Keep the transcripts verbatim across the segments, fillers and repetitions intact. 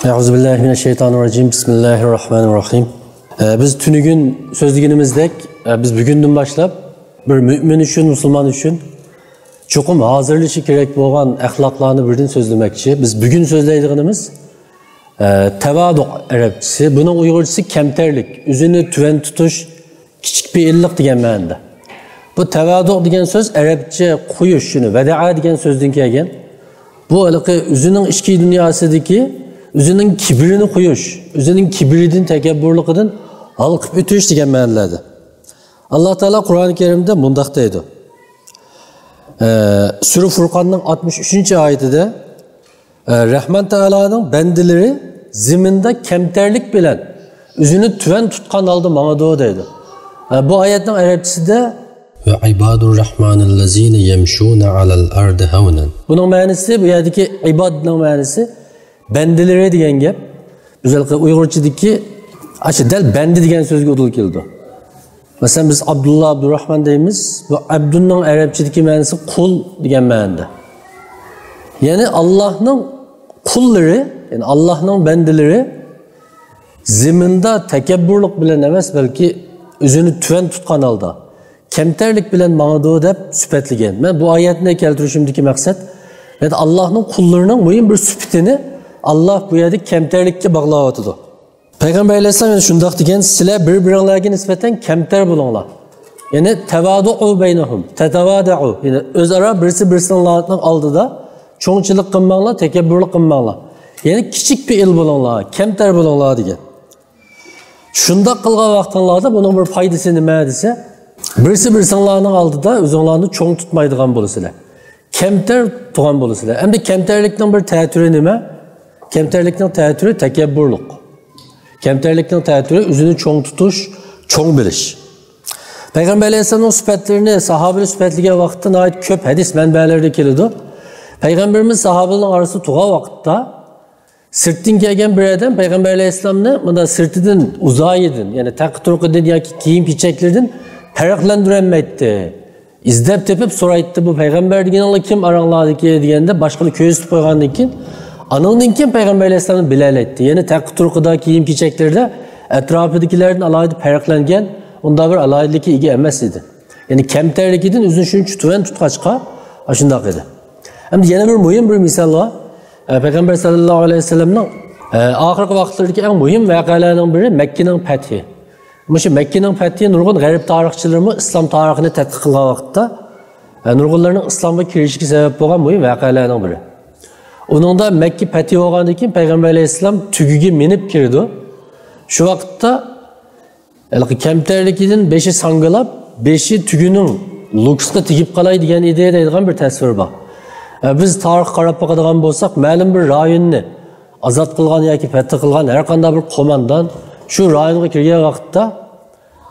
أعوذ بالله من الشيطان الرجيم. بسم الله الرحمن الرحيم. ئە، بىز تۈنۈگۈن سۆزلىگىنىمىزدەك، ئە، بىز بۈگۈندىن باشلاپ بىر مۆمىن ئۈچۈن، مۇسۇلمان ئۈچۈن چوقۇم ھازىرلىشى كېرەك بولغان ئەخلاقلارنى بىردىن سۆزلىمەكچى. بىز بۈگۈن سۆزلەيدىغىنىمىز، ئە، تەۋادۇ ئەرەبچىسى. بۇنىڭ ئۇيغۇرچىسى كەمتەرلىك، ئۆزىنى تۆۋەن تۇتۇش، كىچىك پېئىللىق دېگەن مەنىدە. بۇ تەۋادۇ دېگەن سۆز ئەرەبچە قويۇش، شۇنى ۋەدەئە دېگەن سۆزدىن كەلگەن. بۇ ھېلىقى ئۆزىنىڭ ئىچكى دۇنياسىدىكى، ئۆزىنىڭ كىبرىنى قويۇش، ئۆزىنىڭ كىبرىدىن، تەكەببۇرلۇقىدىن ھالقىپ ئۆتۈش دېگەن مەنىلەردە. ئاللا تائالا قۇرئان كەرىمدە مۇنداق دەيدۇ. ئە، سۈرە فۇرقاننىڭ ئاتمىش ئۈچىنچى ئايىتىدە، ئە، رەھمان تائالانىڭ بەندىلىرى زېمىندا كەمتەرلىك بىلەن ئۆزىنى تۆۋەن تۇتقان ھالدا ماڭىدۇ دەيدۇ. ئە، بۇ ئايەتنىڭ ئەرەبچىسىدە وعباد الرحمن الذين يمشون على الأرض هونا. بۇنىڭ مەنىسى، بۇ يەردىكى ئىبادنىڭ مەنىسى بەندىلىرى دېگەن گەپ. بىز ھېلىقى ئۇيغۇرچىدىكى ئاشۇ دەل بەندە دېگەن سۆزگە ئۇدۇل كېلىدۇ. مەسىلەن، بىز ئابدۇللا، ئابدۇرراھمان دەيمىز. بۇ ئابدۇنىڭ ئەرەبچىدىكى مەنىسى قۇل دېگەن مەنىدە. يەنى ئاللاھنىڭ قۇللىرى، يەنى ئاللاھنىڭ بەندىلىرى زېمىندا تەكەببۇرلۇق بىلەن ئەمەس، بەلكى ئۆزىنى تۆۋەن تۇتقان ھالدا، كەمتەرلىك بىلەن ماڭىدۇ دەپ سۈپەتلىگەن. مەن بۇ ئايەتنى كەلتۈرۈشۈمدىكى مەقسەت، يەنى ئاللاھنىڭ قۇللىرىنىڭ مۇھىم بىر سۈپىتىنى ئاللاھ بۇ يەردە كەمتەرلىككە باغلاۋاتىدۇ. پەيغەمبەر ئەلەيھىسسالام يەنە شۇنداق دېگەن، سىلەر بىر-بىرىڭلارغا نىسبەتەن كەمتەر بولۇڭلار. يەنى تەۋادۇئۇ بەينەھۇم، تەتەۋادەئۇ. يەنى ئۆزئارا بىرسى بىرسىنىڭ ئالدىدا چوڭچىلىق قىلماڭلار، تەكەببۇرلۇق قىلماڭلار. يەنى كىچىك پېئىل بولۇڭلار، كەمتەر بولۇڭلار دېگەن. شۇنداق قىلغان ۋاقتىڭلاردا بۇنىڭ بىر پايدىسى نېمە دېسە، بىرسى بىرسىڭلارنىڭ ئالدىدا ئۆزۈڭلارنى چوڭ تۇتمايدىغان بولىسىلەر. كەمتەر تۇرغان بولىسىلەر. ئەمدى كەمتەرلىكنىڭ بىر تەتۈرى نېمە؟ كەمتەرلىكنىڭ تەتۈرى تەكەببۇرلۇق. كەمتەرلىكنىڭ تەتۈرى ئۆزىنى چوڭ تۇتۇش، چوڭ بىلىش. پەيغەمبەر ئەلەيھىسسالامنىڭ سۈپەتلىرىنى ساھابىلەر سۈپەتلىگەن ۋاقىتتا ناھايىتى كۆپ ھەدىس مەنبەلەردە كېلىدۇ. پەيغەمبىرىمىز ساھابىلەرنىڭ ئارىسىدا تۇرغان ۋاقىتتا سىرتتىن كەلگەن بىر ئادەم پەيغەمبەر ئەلەيھىسسالامنى مۇنداق سىرتىدىن، ئۇزايىدىن، يەنى تەققە تۇرقىدىن ياكى كىيىم كېچەكلىرىدىن پەرقلەندۈرەلمەيتتى. ئىزدەپ تېپىپ سورايتتى، بۇ پەيغەمبەر دېگىنىڭلار كىم ئاراڭلاردىكى دېگەندە، باشقىلار كۆرسىتىپ قويغاندىن كېيىن، ئانىڭدىن كېيىن پەيغەمبەر ئەلەيھىسسالامنى بىلەلەيتتى. يەنى تەققە تۇرقىدا، كىيىم كېچەكلىرىدە ئەتراپىدىكىلەردىن ئالاھىدە پەرقلەنگەن، ئۇنداق بىر ئالاھىدىلىككە ئىگە ئەمەس ئىدى. يەنى كەمتەرلىكىدىن ئۆزىنى شۇنچە تۆۋەن تۇتقاچقا، ئاشۇنداق ئىدى. ئەمدى يەنە بىر مۇھىم بىر مىسال بار. ئە، پەيغەمبەر سەللەللاھۇ ئەلەيھى ۋەسەللەمنىڭ، ئە، ئاخىرقى ۋاقىتلىرىدىكى ئەڭ مۇھىم ۋەقەلەرنىڭ بىرى مەككىنىڭ پەتھى. مۇشۇ مەككىنىڭ پەتھى نۇرغۇن غەرب تارىخچىلىرىمۇ ئىسلام تارىخىنى تەتقىق قىلغان ۋاقىتتا، ئە، نۇرغۇنلارنىڭ ئىسلامغا كىرىشىگە سەۋەب بولغان مۇھىم ۋەقەلەرنىڭ بىرى. ئۇنىڭدا مەككە پەتھى بولغاندىن كېيىن پەيغەمبەر ئەلەيھىسسالام تۆگىگە مىنىپ كىرىدۇ. شۇ ۋاقىتتا ھېلىقى كەمتەرلىكىدىن بېشى ساڭگىلاپ، بېشى تۆگىنىڭ لوكىسىغا تېگىپ قالاي دېگەن ئىدى دەيدىغان بىر تەسۋىر بار. ئە، بىز تارىخقا قاراپ باقىدىغان بولساق، مەلۇم بىر رايوننى ئازاد قىلغان ياكى پەتھى قىلغان ھەر قانداق بىر قوماندان شۇ رايونغا كىرگەن ۋاقىتتا،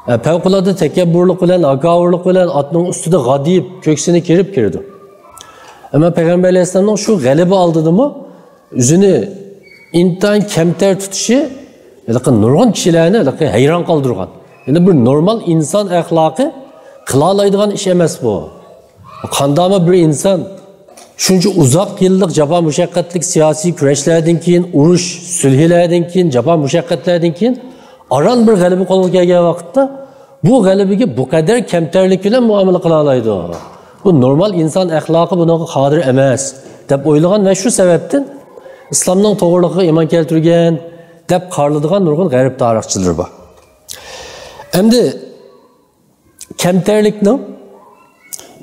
ئە، پەۋقۇلئاددە تەكەببۇرلۇق بىلەن، ھاكاۋۇرلۇق بىلەن ئاتنىڭ ئۈستىدە غادىيىپ، كۆكسىنى كېرىپ كىرىدۇ. ئەمما پەيغەمبەر ئەلەيھىسسالامنىڭ شۇ غەلىبە ئالدىدىمۇ ئۆزىنى ئىنتايىن كەمتەر تۇتۇشى ھېلىقى نۇرغۇن كىشىلەرنى ھېلىقى ھەيران قالدۇرغان. يەنى بىر نورمال ئىنسان ئەخلاقى قىلالايدىغان ئىش ئەمەس بۇ. قانداقمۇ بىر ئىنسان شۇنچە ئۇزاق يىللىق جاپا مۇشەققەتلىك سىياسىي كۈرەشلەردىن كېيىن، ئۇرۇش، سۈلھىلەردىن كېيىن، جاپا مۇشەققەتلەردىن كېيىن ئاران بىر غەلىبە قولغا كەلگەن ۋاقىتتا بۇ غەلىبىگە بۇ قەدەر كەمتەرلىك بىلەن مۇئامىلە قىلالايدۇ. بۇ نورمال ئىنسان ئەخلاقى بۇنىڭغا قادىر ئەمەس، دەپ ئويلىغان ۋە شۇ سەۋەبتىن ئىسلامنىڭ توغرىلىقىغا ئىمان كەلتۈرگەن، دەپ قارىلىدىغان نۇرغۇن غەرب تارىخچىلىرى بار. ئەمدى كەمتەرلىكنىڭ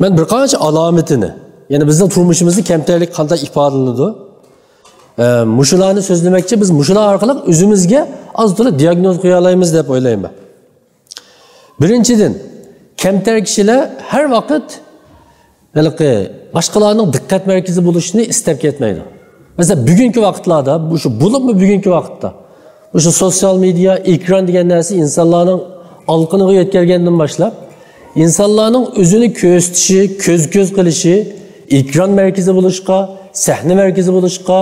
مەن بىر قانچە ئالامىتىنى، يەنى بىزنىڭ تۇرمۇشىمىزدا كەمتەرلىك قانداق ئىپادىلىنىدۇ؟ ئە، مۇشۇلارنى سۆزلىمەكچى، بىز مۇشۇلار ئارقىلىق ئۆزىمىزگە ئاز تولا دىياگنوز قويالايمىز دەپ ئويلايمەن. بىرىنچىدىن، كەمتەر كىشىلەر ھەر ۋاقىت ھېلىقى باشقىلارنىڭ دىققەت مەركىزى بولۇشنى ئىستەپ كەتمەيدۇ. مەسىلەن، بۈگۈنكى ۋاقىتلاردا، مۇشۇ بولۇپمۇ بۈگۈنكى ۋاقىتتا، مۇشۇ سوتسىيال مېدىيا، ئېكران دېگەن نەرسە ئىنسانلارنىڭ ئالىقىنىغا يۆتكەلگەندىن باشلاپ، ئىنسانلارنىڭ ئۆزىنى كۆرسىتىشى، كۆز-كۆز قىلىشى، ئېكران مەركىزى بولۇشقا، سەھنە مەركىزى بولۇشقا،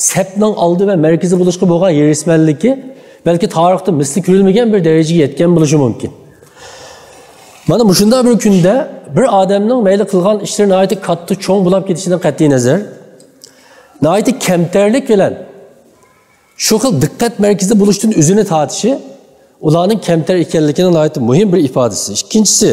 سەپنىڭ ئالدى ۋە مەركىزى بولۇشقا بولغان ھېرىسمەنلىكى بەلكى تارىختا مىسلى كۆرۈلمىگەن بىر دەرىجىگە يەتكەن بولۇشى مۇمكىن. مانا مۇشۇنداق بىر كۈندە بىر ئادەمنىڭ مەيلى قىلغان ئىشلىرى ناھايىتى كاتتا، چوڭ بولاپ كېتىشىدىن قەتئىينەزەر، ناھايىتى كەمتەرلىك بىلەن شۇ خىل دىققەت مەركىزىدە بولۇشتىن ئۆزىنى تارتىشى ئۇلارنىڭ كەمتەر ئىكەنلىكىنىڭ ناھايىتى مۇھىم بىر ئىپادىسى. ئىككىنچىسى،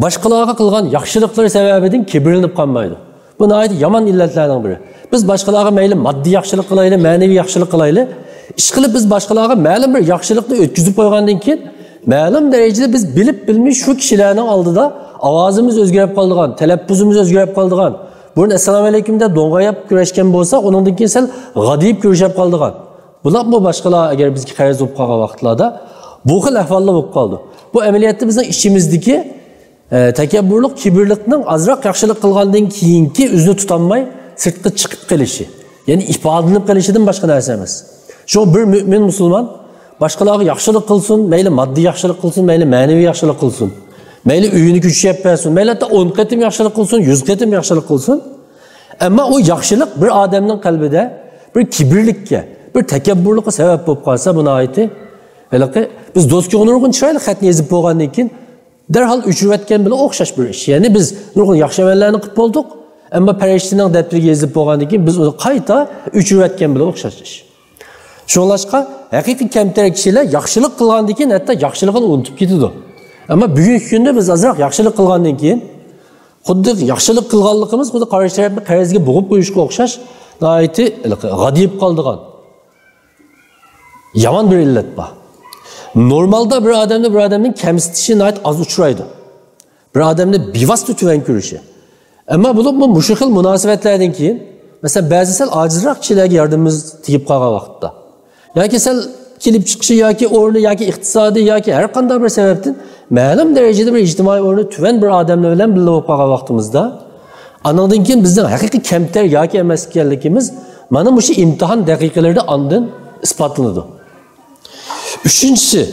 باشقىلارغا قىلغان ياخشىلىقلىرى سەۋەبىدىن كىبىرلىنىپ قالمايدۇ. بۇ ناھايىتى يامان ئىللەتلەرنىڭ بىرى. بىز باشقىلارغا مەيلى ماددىي ياخشىلىق قىلايلى، مەنىۋى ياخشىلىق قىلايلى، ئىشقىلىپ بىز باشقىلارغا مەلۇم بىر ياخشىلىقنى ئۆتكۈزۈپ قويغاندىن كېيىن، مەلۇم دەرىجىدە بىز بىلىپ بىلمەي شۇ كىشىلەرنىڭ ئالدىدا ئاۋازىمىز ئۆزگىرىپ قالىدىغان، تەلەپپۇزىمىز ئۆزگىرىپ قالىدىغان، بۇرۇن ئەسسالامۇ ئەلەيكۇم دەپ دوڭغاياپ كۆرۈشكەن بولسا، ئۇنىڭدىن كېيىن سەل غادىيىپ كۆرۈشۈپ قالىدىغان. بۇلارمۇ باشقىلار ئەگەر بىزگە قەرز بولۇپ قالغان ۋاقىتلاردا بۇ خىل ئەھۋاللار بولۇپ قالىدۇ. بۇ ئەمەلىيەتتە بىزنىڭ ئىچىمىزدىكى، ئە، تەكەببۇرلۇق، كىبىرلىقنىڭ ئازراق ياخشىلىق قىلغاندىن كېيىنكى ئۆزىنى تۇتالماي سىرتقا چىقىپ قېلىشى، يەنى ئىپادىلىنىپ قېلىشىدىن باشقا نەرسە ئەمەس. شۇڭا بىر مۆمىن مۇسۇلمان باشقىلارغا ياخشىلىق قىلسۇن، مەيلى ماددىي ياخشىلىق قىلسۇن، مەيلى مەنىۋى ياخشىلىق قىلسۇن، مەيلى ئۆيىنى كۆچۈرۈپ بەرسۇن، مەيلى ھەتتا ئون قېتىم ياخشىلىق قىلسۇن، يۈز قېتىم ياخشىلىق قىلسۇن، ئەمما ئۇ ياخشىلىق بىر ئادەمنىڭ قەلبىدە بىر كىبىرلىككە، بىر تەكەببۇرلۇققا سەۋەب بولۇپ قالسا، بۇ ناھايىتى ھېلىقى بىز دوستىغا نۇرغۇن چىرايلىق خەتنى يېزىپ بولغاندىن كېيىن دەرھال ئۆچۈرۈۋەتكەن بىلەن ئوخشاش بىر ئىش. يەنى بىز نۇرغۇن ياخشى ئەمەللەرنى قىلىپ بولدۇق، ئەمما پەرىشتىنىڭ دەپتىرىگە يېزىپ بولغاندىن كېيىن بىز ئۇنى قايتا ئۆچۈرۈۋەتكەن بىلەن ئوخشاش ئىش. شۇڭلاشقا ھەقىقىي كەمتەر كىشىلەر ياخشىلىق قىلغاندىن كېيىن ھەتتا ياخشىلىقىنى ئۇنتۇپ كېتىدۇ. ئەمما بۈگۈنكى كۈندە بىز ئازراق ياخشىلىق قىلغاندىن كېيىن خۇددى ياخشىلىق قىلغانلىقىمىز خۇددى قارشى تەرەپنى قەرزگە بوغۇپ قويۇشقا ئوخشاش ناھايىتى غادىيىپ قالىدىغان يامان بىر ئىللەت بار. نورمالدا بىر ئادەمنى بىر ئادەمنىڭ كەمسىتىشى ناھايىتى ئاز ئۇچرايدۇ. بىر ئادەمنى بىۋاسىتە تۆۋەن كۆرۈشى. ئەمما بولۇپمۇ مۇشۇ خىل مۇناسىۋەتلەردىن كېيىن، مەسىلەن، بەزى سەل ئاجىزراق كىشىلەرگە ياردىمىمىز تېگىپ قالغان ۋاقىتتا، ياكى سەل كېلىپ چىقىشى ياكى ئورنى ياكى ئىقتىسادىي ياكى ھەر قانداق بىر سەۋەبتىن مەلۇم دەرىجىدە بىر ئىجتىمائىي ئورنى تۆۋەن بىر ئادەملەر بىلەن بىللە بولۇپ قالغان ۋاقتىمىزدا، ئانىڭدىن كېيىن بىزنىڭ ھەقىقىي كەمتەر ياكى ئەمەس ئىكەنلىكىمىز مانا مۇشۇ ئىمتىھان دەقىقىلىرىدە ئاندىن ئىسپاتلىنىدۇ. ئۈچىنچىسى،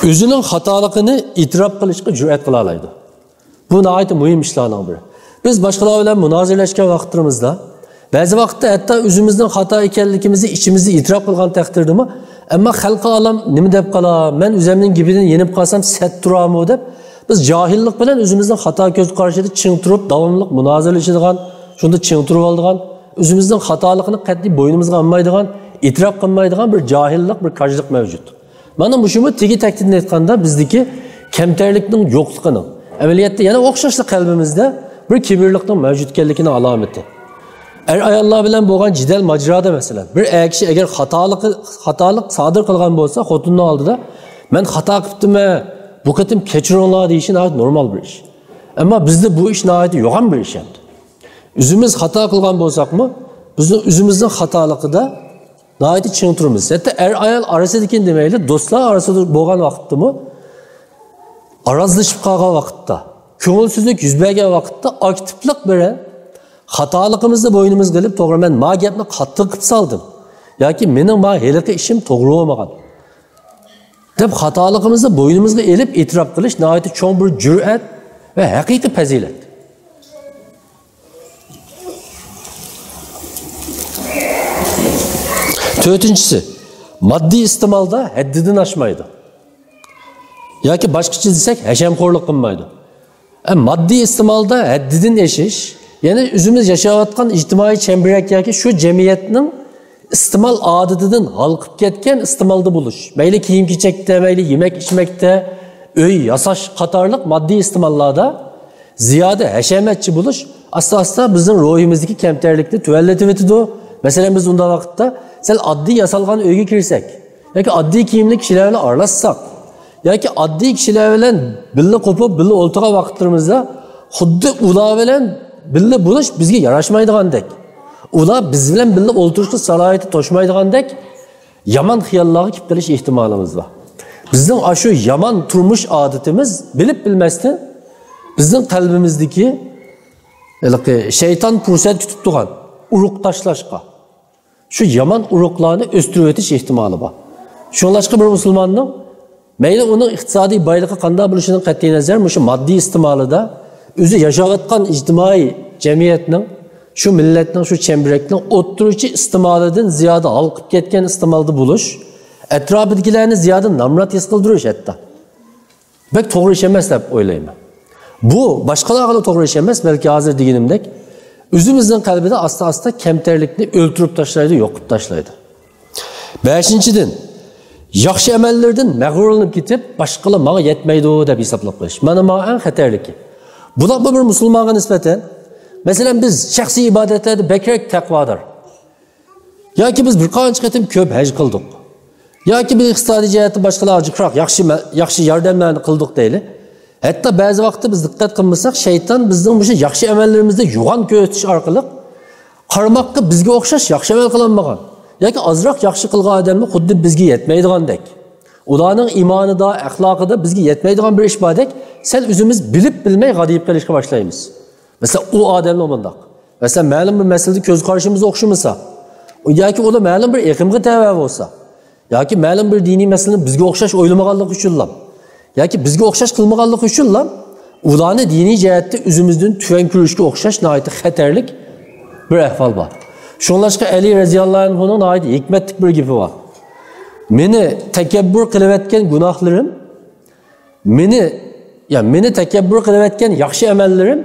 ئۆزىنىڭ خاتالىقىنى ئېتىراپ قىلىشقا جۈرئەت قىلالايدۇ. بۇ ناھايىتى مۇھىم ئىشلارنىڭ بىرى. بىز باشقىلار بىلەن مۇنازىرىلەشكەن ۋاقىتلىرىمىزدا، بەزى ۋاقىتتا ھەتتا ئۆزىمىزنىڭ خاتا ئىكەنلىكىمىزنى ئىچىمىزدە ئېتىراپ قىلغان تەقدىردىمۇ، ئەمما خەلقى ئالەم نېمە دەپ قالا، مەن ئۆزەمنىڭ گېپىدىن يېنىپ قالسام سەت تۇرامۇ دەپ، بىز جاھىللىق بىلەن ئۆزىمىزنىڭ خاتا كۆز قارىشىدا چىڭ تۇرۇپ، داۋاملىق مۇنازىرىلىشىدىغان، شۇندا چىڭ تۇرۇۋالىدىغان، ئۆزىمىزنىڭ خاتالىقىنى قەتئىي بوينىمىزغا ئالمايدىغان، ئېتىراپ قىلمايدىغان بىر جاھىللىق، بىر كاجلىق مەۋجۇت. مانا مۇشۇمۇ تېگى تەكتىدىن ئېيتقاندا بىزدىكى كەمتەرلىكنىڭ يوقلۇقىنىڭ، ئەمەلىيەتتە يەنە ئوخشاشلا قەلبىمىزدە بىر كىبىرلىقنىڭ مەۋجۇت ئىكەنلىكىنىڭ ئالامىتى. ئەر-ئاياللار بىلەن بولغان جېدەل ماجىرادا مەسىلەن، بىر ئەر كىشى ئەگەر خاتالىقى، خاتالىق سادىر قىلغان بولسا خوتۇنىنىڭ ئالدىدا، مەن خاتا قىپتىمەن، بۇ قېتىم كەچۈرۈڭلار دېيىشى ناھايىتى نورمال بىر ئىش. ئەمما بىزدە بۇ ئىش ناھايىتى يوغان بىر ئىش ئەمدى. ئۆزىمىز خاتا قىلغان بولساقمۇ، بىزنىڭ ئۆزىمىزنىڭ خاتالىقىدا ناھايىتى چىڭ تۇرىمىز. ھەتتا ئەر-ئايال ئارىسىدىكى دېمەيلى، دوستلار ئارىسىدا بولغان ۋاقىتتىمۇ، ئارازلىشىپ قالغان ۋاقىتتا، كۆڭۈلسىزلىك يۈز بەرگەن ۋاقىتتا ئاكتىپلىق بىلەن خاتالىقىمىزنى بوينىمىزغا ئېلىپ، توغرا، مەن ما گەپنى قاتتىق قىلىپ سالدىم ياكى مېنىڭ ما ھېلىقى ئىشىم توغرا بولمىغان دەپ خاتالىقىمىزنى بوينىمىزغا ئېلىپ ئېتىراپ قىلىش ناھايىتى چوڭ بىر جۈرئەت ۋە ھەقىقىي پەزىلەت. تۆتىنچىسى، ماددىي ئىستېمالدا ھەددىدىن ئاشمايدۇ. ياكى باشقىچە دېسەك، ھەشەمخورلۇق قىلمايدۇ. ئە، ماددىي ئىستېمالدا ھەددىدىن ئېشىش، يەنى ئۆزىمىز ياشاۋاتقان ئىجتىمائىي چەمبىرەك ياكى شۇ جەمئىيەتنىڭ ئىستېمال ئادىتىدىن ھالقىپ كەتكەن ئىستېمالدا بولۇش. مەيلى كىيىم-كېچەكتە، مەيلى يېمەك-ئىچمەكتە، ئۆي ياساش قاتارلىق ماددىي ئىستېماللاردا زىيادە ھەشەمەتچى بولۇش ئاستا-ئاستا بىزنىڭ روھىمىزدىكى كەمتەرلىكنى تۆۋەنلىتىۋېتىدۇ. مەسىلەن، بىز ئۇنداق ۋاقىتتا سەل ئاددىي ياسالغان ئۆيگە كىرسەك، ياكى ئاددىي كىيىملىك كىشىلەر بىلەن ئارىلاشساق، ياكى ئاددىي كىشىلەر بىلەن بىللە قوپۇپ، بىللە ئولتۇرغان ۋاقىتلىرىمىزدا خۇددى ئۇلار بىلەن بىللە بولۇش بىزگە ياراشمايدىغاندەك، ئۇلار بىز بىلەن بىللە ئولتۇرۇشقا سالاھىيىتى توشمايدىغاندەك يامان خىياللارغا كېلىپ قېلىش ئېھتىمالىمىز بار. بىزنىڭ ئاشۇ يامان تۇرمۇش ئادىتىمىز بىلىپ بىلمەستىن بىزنىڭ قەلبىمىزدىكى ھېلىقى شەيتان پۇرسەت كۈتۈپ تۇرغان ئۇرۇق تاشلاشقا، شۇ يامان ئۇرۇقلارنى ئۆستۈرۈۋېتىش ئېھتىمالى بار. شۇڭلاشقا بىر مۇسۇلماننىڭ مەيلى ئۇنىڭ ئىقتىسادىي بايلىقى قانداق بولۇشىدىن قەتئىينەزەر، مۇشۇ ماددىي ئىستېمالىدا، ئۆزى ياشاۋاتقان ئىجتىمائىي جەمئىيەتنىڭ، شۇ مىللەتنىڭ، شۇ چەمبىرەكنىڭ ئوتتۇرىچە ئىستېمالىدىن زىيادە ھالقىپ كەتكەن ئىستېمالدا بولۇش، ئەتراپىدىكىلەرنى زىيادە نامرات ھېس قىلدۇرۇش ھەتتا. بەك توغرا ئىش ئەمەس دەپ ئويلايمەن. بۇ باشقىلارغىلا توغرا ئىش ئەمەس، بەلكى ھازىر دېگىنىمدەك ئۆزىمىزنىڭ قەلبىدە ئاستا-ئاستا كەمتەرلىكنى ئۆلتۈرۈپ تاشلايدۇ، يوقىتىپ تاشلايدۇ. بەشىنچىدىن، ياخشى ئەمەللىرىدىن مەغرۇرلىنىپ كېتىپ، باشقىلار ماڭا يەتمەيدۇ دەپ ھېسابلاپ قويۇش. مانا، مانا ئەڭ خەتەرلىكى. بۇنداقمۇ بىر مۇسۇلمانغا نىسبەتەن، مەسىلەن، بىز شەخسىي ئىبادەتلەردە بەكرەك تەقۋادار. ياكى بىز بىر قانچە قېتىم كۆپ ھەج قىلدۇق. ياكى بىز ئىقتىسادىي جەھەتتە باشقىلارغا جىقراق ياخشى مە-، ياخشى ياردەملەرنى قىلدۇق دەيلى. ھەتتا بەزى ۋاقىتتا بىز دىققەت قىلمىساق، شەيتان بىزنىڭ مۇشۇ ياخشى ئەمەللىرىمىزنى يوغان كۆرسىتىش ئارقىلىق قارىماققا بىزگە ئوخشاش ياخشى ئەمەل قىلالمىغان ياكى ئازراق ياخشى قىلغان ئادەمنى خۇددى بىزگە يەتمەيدىغاندەك، ئۇلارنىڭ ئىمانىدا، ئەخلاقىدا بىزگە يەتمەيدىغان بىر ئىش باردەك، سەل ئۆزىمىز بىلىپ بىلمەي غادىيىپ قېلىشقا باشلايمىز. مەسىلەن، ئۇ ئادەملا مۇنداق. مەسىلەن، مەلۇم بىر مەسىلىدە كۆز قارىشىمىز ئوخشىمىسا، ياكى ئۇلار مەلۇم بىر ئېقىمغا تەۋە بولسا، ياكى مەلۇم بىر دىنىي مەسىلىنى بىزگە ئوخشاش ئويلىمىغانلىقى ئۈچۈنلا، ياكى بىزگە ئوخشاش قىلمىغانلىقى ئۈچۈنلا، ئۇلارنى دىنىي جەھەتتە ئۆزىمىزدىن تۆۋەن كۆرۈشكە ئوخشاش ناھايىتى خەتەرلىك بىر ئەھۋال بار. شۇڭلاشقا ئەلى رەزىياللاھۇ ئەنھۇنىڭ ناھايىتى ھېكمەتلىك بىر گېپى بار. مېنى تەكەببۇر قىلىۋەتكەن گۇناھلىرىم، مېنى، يا، مېنى تەكەببۇر قىلىۋەتكەن ياخشى ئەمەللىرىم،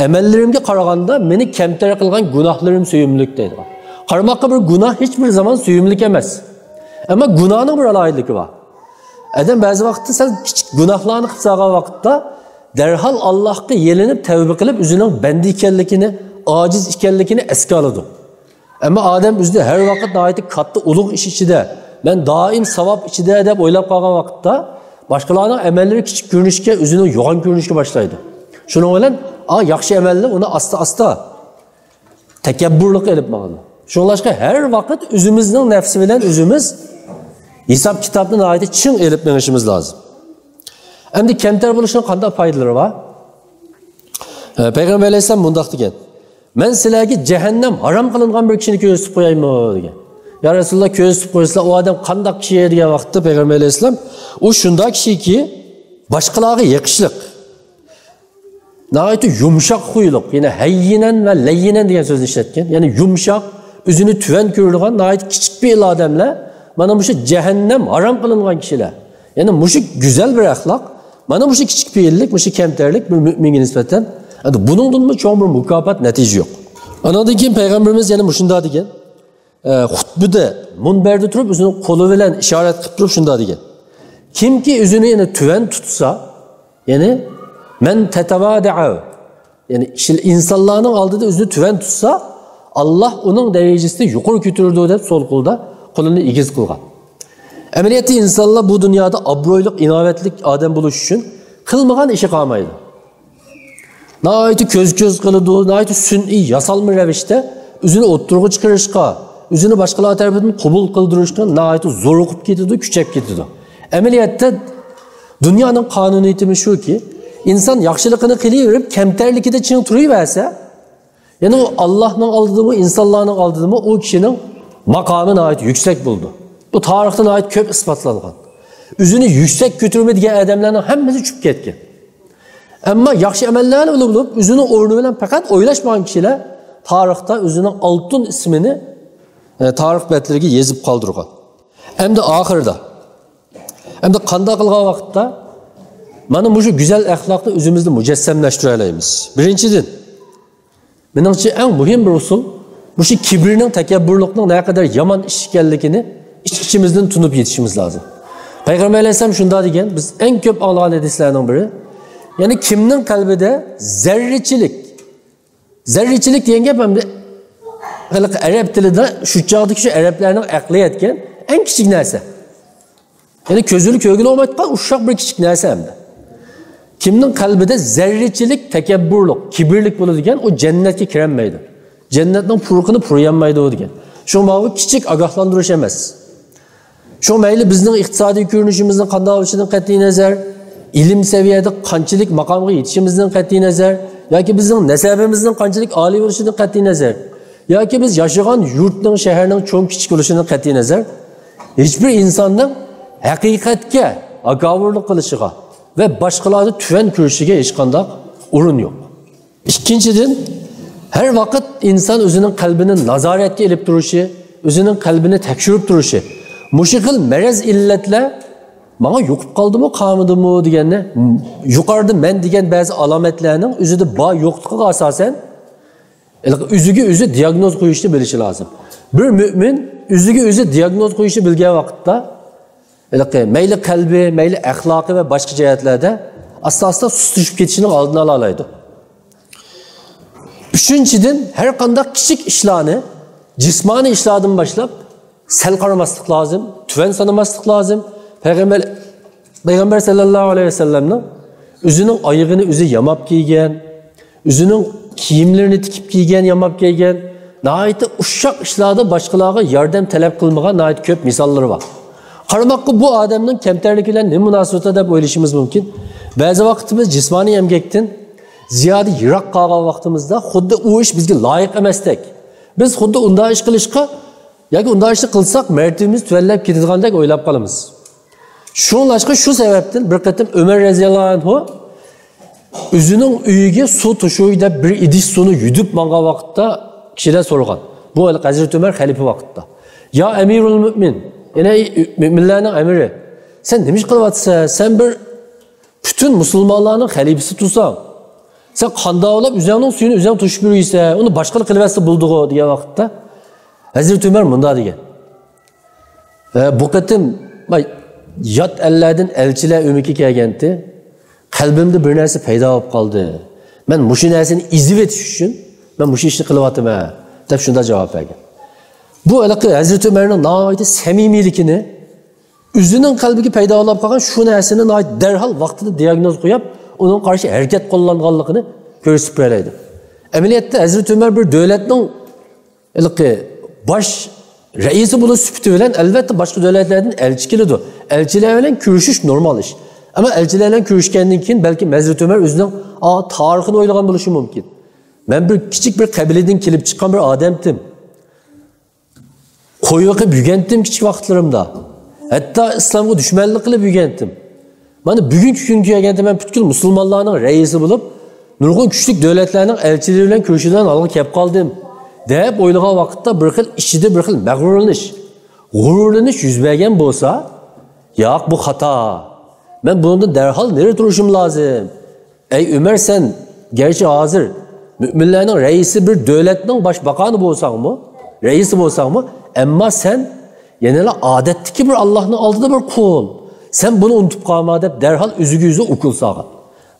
ئەمەللىرىمگە قارىغاندا مېنى كەمتەر قىلغان گۇناھلىرىم سۆيۈملۈك دەيدىغان. قارىماققا، بىر گۇناھ ھېچ بىر زامان سۆيۈملۈك ئەمەس. ئەمما گۇناھنىڭ بىر ئالاھىدىلىكى بار. ئادەم بەزى ۋاقىتتا سەل كىچىك گۇناھلارنى قىلىپ سالغان ۋاقىتتا دەرھال ئاللاھقا يېلىنىپ تەۋبە قىلىپ، ئۆزىنىڭ بەندە ئىكەنلىكىنى، ئاجىز ئىكەنلىكىنى ئەسكە ئالىدۇ. ئەمما ئادەم ئۆزىنى ھەر ۋاقىت ناھايىتى كاتتا ئۇلۇغ ئىش ئىچىدە، مەن دائىم ساۋاب ئىچىدە دەپ ئويلاپ قالغان ۋاقىتتا، باشقىلارنىڭ ئەمەللىرى كىچىك كۆرۈنۈشكە، ئۆزىنىڭ يوغان كۆرۈنۈشكە باشلايدۇ. شۇنىڭ بىلەن، ئا، ياخشى ئەمەلنى ئۇنى ئاستا-ئاستا تەكەببۇرلۇققا ئېلىپ ماڭىدۇ. شۇڭلاشقا ھەر ۋاقىت ئۆزىمىزنىڭ نەپسى بىلەن ئۆزىمىز ھېساب-كىتابنى ناھايىتى چىڭ ئېلىپ مېڭىشىمىز لازىم. ئەمدى كەمتەر بولۇشنىڭ قانداق پايدىلىرى بار؟ ئە، پەيغەمبەر ئەلەيھىسسالام مۇنداق دېگەن: «مەن سىلەرگە جەھەننەم ھارام قىلىنغان بىر كىشىنى كۆرسىتىپ قويايمۇ؟» دېگەن. «يا رەسۇلاللا، كۆرسىتىپ قويسىلا، ئۇ ئادەم قانداق كىشى؟» دېگەن ۋاقىتتا پەيغەمبەر ئەلەيھىسسالام: «ئۇ شۇنداق كىشىكى، باشقىلارغا يېقىشلىق، ناھايىتى يۇمشاق خۇيلۇق»، يەنى ھەييىنەن ۋە لەييىنەن دېگەن سۆزنى ئىشلەتكەن. يەنى يۇمشاق، ئۆزىنى تۆۋەن كۆرىدىغان، ناھايىتى كىچىك پېئىل ئادەملەر، مانا مۇشۇ جەھەننەم ھارام قىلىنغان كىشىلەر. يەنى مۇشۇ گۈزەل بىر ئەخلاق، مانا مۇشۇ كىچىك پېئىللىك، مۇشۇ كەمتەرلىك بىر مۆمىنگە نىسبەتەن. ئەمدى بۇنىڭدىنمۇ چوڭ بىر مۇكاپات، نەتىجە يوق. ئانىڭدىن كېيىن پەيغەمبىرىمىز يەنە مۇشۇنداق دېگەن، ئە، خۇتبىدە، مۇنبەردە تۇرۇپ، ئۆزىنىڭ قولى بىلەن ئىشارەت قىلىپ تۇرۇپ شۇنداق دېگەن: «كىمكى ئۆزىنى يەنە تۆۋەن تۇتسا، يەنى، مەن تەتەۋادەئە، يەنى، كىشى، ئىنسانلارنىڭ ئالدىدا ئۆزىنى تۆۋەن تۇتسا، ئاللاھ ئۇنىڭ دەرىجىسىنى يۇقىرى كۆتۈرىدۇ» دەپ سول قولىدا قولىنى ئېگىز قىلغان. ئەمەلىيەتتە ئىنسانلار بۇ دۇنيادا ئابرۇيلۇق، ئىناۋەتلىك ئادەم بولۇش ئۈچۈن قىلمىغان ئىشى قالمايدۇ. ناھايىتى كۆز-كۆز قىلىدۇ، ناھايىتى سۈنئىي، ياسالما رەۋىشتە ئۆزىنى ئوتتۇرىغا چىقىرىشقا، ئۆزىنى باشقىلار تەرىپىدىن قوبۇل قىلدۇرۇشقا ناھايىتى زورۇقۇپ كېتىدۇ، كۈچەپ كېتىدۇ. ئەمەلىيەتتە دۇنيانىڭ قانۇنىيىتىمۇ شۇكى، ئىنسان ياخشىلىقىنى قىلىۋېرىپ، كەمتەرلىكىدە چىڭ تۇرۇۋەرسە، يەنى ئۇ ئاللاھنىڭ ئالدىدىمۇ، ئىنسانلارنىڭ ئالدىدىمۇ ئۇ كىشىنىڭ ماقامى ناھايىتى يۈكسەك بولىدۇ. بۇ تارىختا ناھايىتى كۆپ ئىسپاتلانغان. ئۆزىنى يۈكسەك كۆتۈرمە دېگەن ئادەملەرنىڭ ھەممىسى چۈشۈپ كەتكەن. ئەمما ياخشى ئەمەللەرنى بىلىپ، ئۆزىنىڭ ئورنى بىلەن پەقەت ئويلاشمىغان كىشىلەر تارىختا ئۆزىنىڭ ئالتۇن ئىسمىنى، ئە، تارىخ بەتلىرىگە يېزىپ قالدۇرغان. ئەمدى ئاخىرىدا، ئەمدى قانداق قىلغان ۋاقىتتا مانا مۇشۇ گۈزەل ئەخلاقنى ئۆزىمىزدە مۇجەسسەملەشتۈرەلەيمىز؟ بىرىنچىدىن، مېنىڭچە، ئەڭ مۇھىم بىر ئۇسۇل، مۇشۇ كىبىرنىڭ، تەكەببۇرلۇقنىڭ نەقەدەر يامان ئىش ئىكەنلىكىنى ئىچ-ئىچىمىزدىن تونۇپ يېتىشىمىز لازىم. پەيغەمبەر ئەلەيھىسسالام شۇنداق دېگەن، بىز ئەڭ كۆپ ئاڭلىغان ھەدىسلەرنىڭ بىرى، يەنى كىمنىڭ قەلبىدە زەررىچىلىك، زەررىچىلىك دېگەن گەپ ئەمدى ھېلىقى ئەرەب تىلىدا شۇ چاغدىكى شۇ ئەرەبلەرنىڭ ئەقلى يەتكەن ئەڭ كىچىك نەرسە. يەنى كۆزىنى كۆرگىلى بولمايدىغان ئۇششاق بىر كىچىك نەرسە ئەمدى. كىمنىڭ قەلبىدە زەررىچىلىك تەكەببۇرلۇق، كىبىرلىك بولىدۇ دېگەن، ئۇ جەننەتكە كىرەلمەيدۇ. جەننەتنىڭ پۇرىقىنى پۇرىيالمايدۇ دېگەن. شۇڭا بۇ كىچىك ئاگاھلاندۇرۇش ئەمەس. شۇڭا مەيلى بىزنىڭ ئىقتىسادىي كۆرۈنۈشىمىزنىڭ قانداق بولۇشىدىن قەتئىينەزەر، ئىلىم سەۋىيەدە قانچىلىك ماقامغا يېتىشىمىزدىن قەتئىينەزەر، ياكى بىزنىڭ نەسەبىمىزنىڭ قانچىلىك ئالىي بولۇشىدىن قەتئىينەزەر، ياكى بىز ياشىغان يۇرتنىڭ، شەھەرنىڭ چوڭ كىچىك بولۇشىدىن قەتئىينەزەر، ھېچبىر ئىنساننىڭ ھەقىقەتكە ھاكاۋۇرلۇق قىلىشىغا ۋە باشقىلارنى تۆۋەن كۆرۈشىگە ھېچقانداق ئورۇن يوق. ئىككىنچىدىن، ھەر ۋاقىت ئىنسان ئۆزىنىڭ قەلبىنى نازارەتكە ئېلىپ تۇرۇشى، ئۆزىنىڭ قەلبىنى تەكشۈرۈپ تۇرۇشى. مۇشۇ خىل مەرەز ئىللەتلەر ماڭا يۇقۇپ قالدىمۇ، قالمىدىمۇ دېگەننى، يۇقىرىدا مەن دېگەن بەزى ئالامەتلەرنىڭ ئۆزىدە بار يوقلۇقىغا ئاساسەن، ئۆزىگە ئۆزى دىياگنوز قويۇشنى بىلىشى لازىم. بىر مۆمىن ئۆزىگە ئۆزى دىياگنوز قويۇشنى بىلگەن ۋاقىتتا، ھېلىقى مەيلى قەلبى، مەيلى ئەخلاقى ۋە باشقا جەھەتلەردە ئاستا-ئاستا سۇسلىشىپ كېتىشىنىڭ ئالدىنى ئالالايدۇ. ئۈچىنچىدىن، ھەر قانداق كىچىك ئىشلارنى، جىسمانىي ئىشلاردىن باشلاپ، سەل قارىماسلىق لازىم، تۆۋەن سانىماسلىق لازىم. پەيغەمبەر، پەيغەمبەر سەللەللاھۇ ئەلەيھى ۋەسەللەمنىڭ ئۆزىنىڭ ئايىغىنى ئۆزى ياماپ كىيگەن، ئۆزىنىڭ كىيىملىرىنى تىكىپ كىيگەن، ياماپ كىيگەن، ناھايىتى ئۇششاق ئىشلاردا باشقىلارغا ياردەم تەلەپ قىلمىغان ناھايىتى كۆپ مىساللىرى بار. قارىماققا بۇ ئادەمنىڭ كەمتەرلىكى بىلەن نېمە مۇناسىۋىتى دەپ ئويلىشىمىز مۇمكىن. بەزى ۋاقىتتا بىز جىسمانىي ئەمگەكتىن زىيادە يىراق قالغان ۋاقتىمىزدا خۇددى ئۇ ئىش بىزگە لايىق ئەمەستەك، بىز خۇددى ئۇنداق ئىش قىلىشقا ياكى ئۇنداق ئىشنى قىلساق مەرتىۋىمىز تۆۋەنلەپ كېتىدىغاندەك ئويلاپ قالىمىز. شۇڭلاشقا شۇ سەۋەبتىن بىر قېتىم ئۆمەر رەزىياللاھۇ ئەنھۇ ئۆزىنىڭ ئۆيىگە سۇ توشۇي دەپ بىر ئىدىش سۇنى يۈدۈپ ماڭغان ۋاقىتتا كىشىلەر سورىغان. بۇ ھېلىقى ھەزرىتى ئۆمەر خەلىپە ۋاقتىدا. يا ئەمىرۇل مۆمىن، يەنى ئەي مۆمىنلەرنىڭ ئەمىرى، سەن نېمە ئىش قىلىۋاتىسەن؟ سەن بىر پۈتۈن مۇسۇلمانلارنىڭ خەلىپىسى تۇرساڭ، سەن قانداق بولۇپ ئۆزۈڭنىڭ سۈيىنى ئۆزۈڭ توشۇپ يۈرۈيسەن؟ ئۇنى باشقىلار قىلىۋەتسە بولىدىغۇ دېگەن ۋاقىتتا، ھەزرىتى ئۆمەر مۇنداق دېگەن. ھە، بۇ قېتىم، باي، يات ئەللەردىن ئەلچىلەر ئۆمىكى كەلگەنتى، قەلبىمدە بىر نەرسە پەيدا بولۇپ قالدى. مەن مۇشۇ نەرسىنى ئېزىۋېتىش ئۈچۈن مەن مۇشۇ ئىشنى قىلىۋاتىمەن، دەپ شۇنداق جاۋاب بەرگەن. بۇ ھېلىقى ھەزرىتى ئۆمەرنىڭ ناھايىتى سەمىمىيلىكىنى، ئۆزىنىڭ قەلبىگە پەيدا بولۇپ قالغان شۇ نەرسىنى ناھايىتى دەرھال ۋاقتىدا دىياگنوز قويۇپ، ئۇنىڭغا قارشى ھەرىكەت قوللانغانلىقىنى كۆرسىتىپ بېرەلەيدۇ. ئەمەلىيەتتە ھەزرىتى ئۆمەر بىر دۆلەتنىڭ ھېلىقى باش رەئىسى بولۇش سۈپىتى بىلەن، ئەلۋەتتە، باشقا دۆلەتلەردىن ئەلچى كېلىدۇ. ئەلچىلەر بىلەن كۆرۈشۈش نورمال ئىش. ئەمما ئەلچىلەر بىلەن كۆرۈشكەندىن كېيىن بەلكىم ھەزرىتى ئۆمەر ئۆزىنىڭ، ئا، تارىخىنى ئويلىغان بولۇشى مۇمكىن. مەن بىر كىچىك بىر قەبىلىدىن كېلىپ چىققان بىر ئادەمتىم. قوي بېقىپ يۈرگەنتىم كىچىك ۋاقىتلىرىمدا. ھەتتا ئىسلامغا دۈشمەنلىك قىلىپ يۈرگەنتىم. مانا بۈگۈنكى كۈنگە كەلگەندە مەن پۈتكۈل مۇسۇلمانلارنىڭ رەئىسى بولۇپ، نۇرغۇن كۈچلۈك دۆلەتلەرنىڭ ئەلچىلىرى بىلەن كۆرۈشىدىغان ھالغا كەپ قالدىم، دەپ ئويلىغان ۋاقىتتا بىر خىل ئىچىدە بىر خىل مەغرۇرلىنىش، غۇرۇرلىنىش يۈز بەرگەن بولسا، ياق، بۇ خاتا. مەن بۇنىڭدىن دەرھال نېرى تۇرۇشۇم لازىم. ئەي ئۆمەر، سەن گەرچە ھازىر مۆمىنلەرنىڭ رەئىسى، بىر دۆلەتنىڭ باش باقانى بولساڭمۇ، رەئىسى بولساڭمۇ، ئەمما سەن يەنىلا ئادەتتىكى بىر ئاللاھنىڭ ئالدىدا بىر قۇل. سەن بۇنى ئۇنتۇپ قالما، دەپ دەرھال ئۆزىگە ئۆزى ئوكۇل سالغان.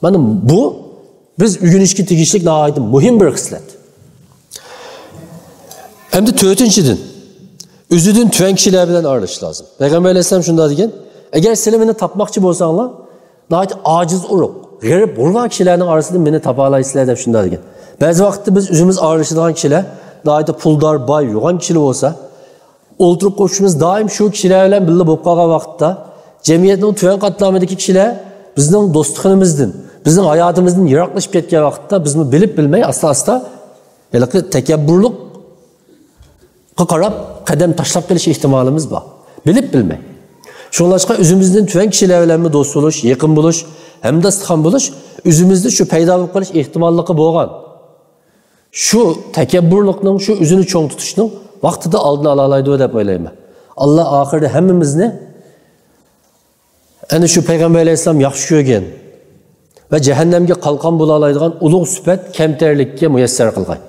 مانا بۇ بىز ئۆگىنىشكە تېگىشلىك ناھايىتى مۇھىم بىر خىسلەت. ئەمدى تۆتىنچىدىن، ئۆزىدىن تۆۋەن كىشىلەر بىلەن ئارىلىشىش لازىم. پەيغەمبەر ئەلەيھىسسالام شۇنداق دېگەن، ئەگەر سىلەر مېنى تاپماقچى بولساڭلار، ناھايىتى ئاجىز ئۇرۇق، غېرىب غۇربا كىشىلەرنىڭ ئارىسىدىن مېنى تاپالايسىلەر، دەپ شۇنداق دېگەن. بەزى ۋاقىتتا بىز ئۆزىمىز ئارىلىشىدىغان كىشىلەر ناھايىتى پۇلدار، باي، يوغان كىشىلەر بولسا، ئولتۇرۇپ قوپۇشىمىز دائىم شۇ كىشىلەر بىلەن بىللە بولۇپ قالغان ۋاقىتتا، جەمئىيەتنىڭ تۆۋەن قاتلامىدىكى كىشىلەر بىزنىڭ دوستلۇقىمىزدىن، بىزنىڭ ھاياتىمىزدىن يىراقلىشىپ كەتكەن ۋاقىتتا، بىزمۇ بىلىپ بىلمەي ئاستا-ئاستا ھېلىقى تەكەببۇرلۇققا قاراپ قەدەم تاشلاپ قېلىش ئېھتىمالىمىز بار. بىلىپ بىلمەي. شۇڭلاشقا ئۆزىمىزدىن تۆۋەن كىشىلەر بىلەنمۇ دوست بولۇش، يېقىن بولۇش، ھەمداستىخان بولۇش ئۆزىمىزدە شۇ پەيدا بولۇپ قېلىش ئېھتىماللىقى بولغان شۇ تەكەببۇرلۇقنىڭ، شۇ ئۆزىنى چوڭ تۇتۇشنىڭ ۋاقتىدا ئالدىنى ئالالايدۇ دەپ ئويلايمەن. ئاللا ئاخىرىدا ھەممىمىزنى ئەنە شۇ پەيغەمبەر ئەلەيھىسسالام ياخشى كۆرگەن ۋە جەھەننەمگە قالقان بولالايدىغان ئۇلۇغ سۈپەت كەمتەرلىككە مۇيەسسەر قىلغاي.